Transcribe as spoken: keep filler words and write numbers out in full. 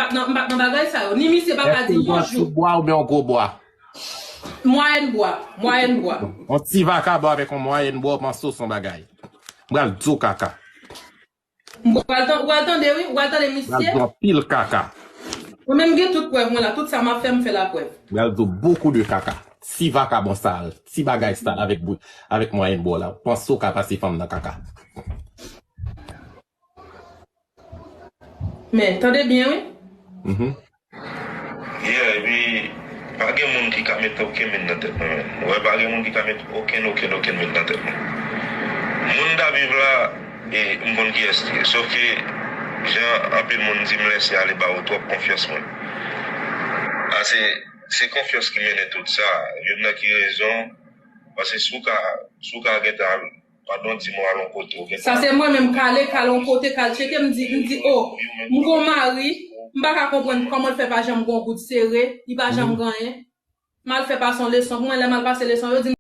pa t nan, m pa t nan bagay sa yo. Ni misye pa ka di yon jou. Èske w pran ti bwa oubyen yon gwo bwa? Mwayèn bwa. Mwayèn bwa. Yon ti vakabon avèk yon mwayèn bwa, w panse w se yon bagay. M pral di w kaka. M pral tan-, ou pral tande, wi. Ou pral tande misye. M pral di w anpil kaka. Mwen menm gen tout prèv mwen la. Tout sa m ap fè, m fè laprèv. M pral di w beaucoup de kaka. Ti vakabon sal, ti bagay sal avèk bout, avèk mwayèn bwa w la. W panse w ka pase fanm nan kaka. Men, tande byen, wi. Mhm. Yeah, epi, pa gen moun ki ka met okenn min nan tèt mwen, men. Ou wè, pa gen moun ki ka met okenn, okenn, okenn min nan tèt mwen. Moun Daviv la, e, m konn kiyès li ye. Sòf ke, jan anpil moun di m lèse ale ba yo twòp konfyans mwen. A, se, se konfyans ki mennen tout sa. Youn nan ki rezon, paske si w ka, si w ka gentan al Pandan w di m w al yon kote, ou gen... Sa se mwen menm k ale, k al yon kote, k al tcheke, m di, m di, o, m gon mari, m pa ka konprann kòman l fè pa janm gon goud sere, li pa janm gen anyen. M al fè pase yon leson, pou mwen, lè m al pase leson, yo di m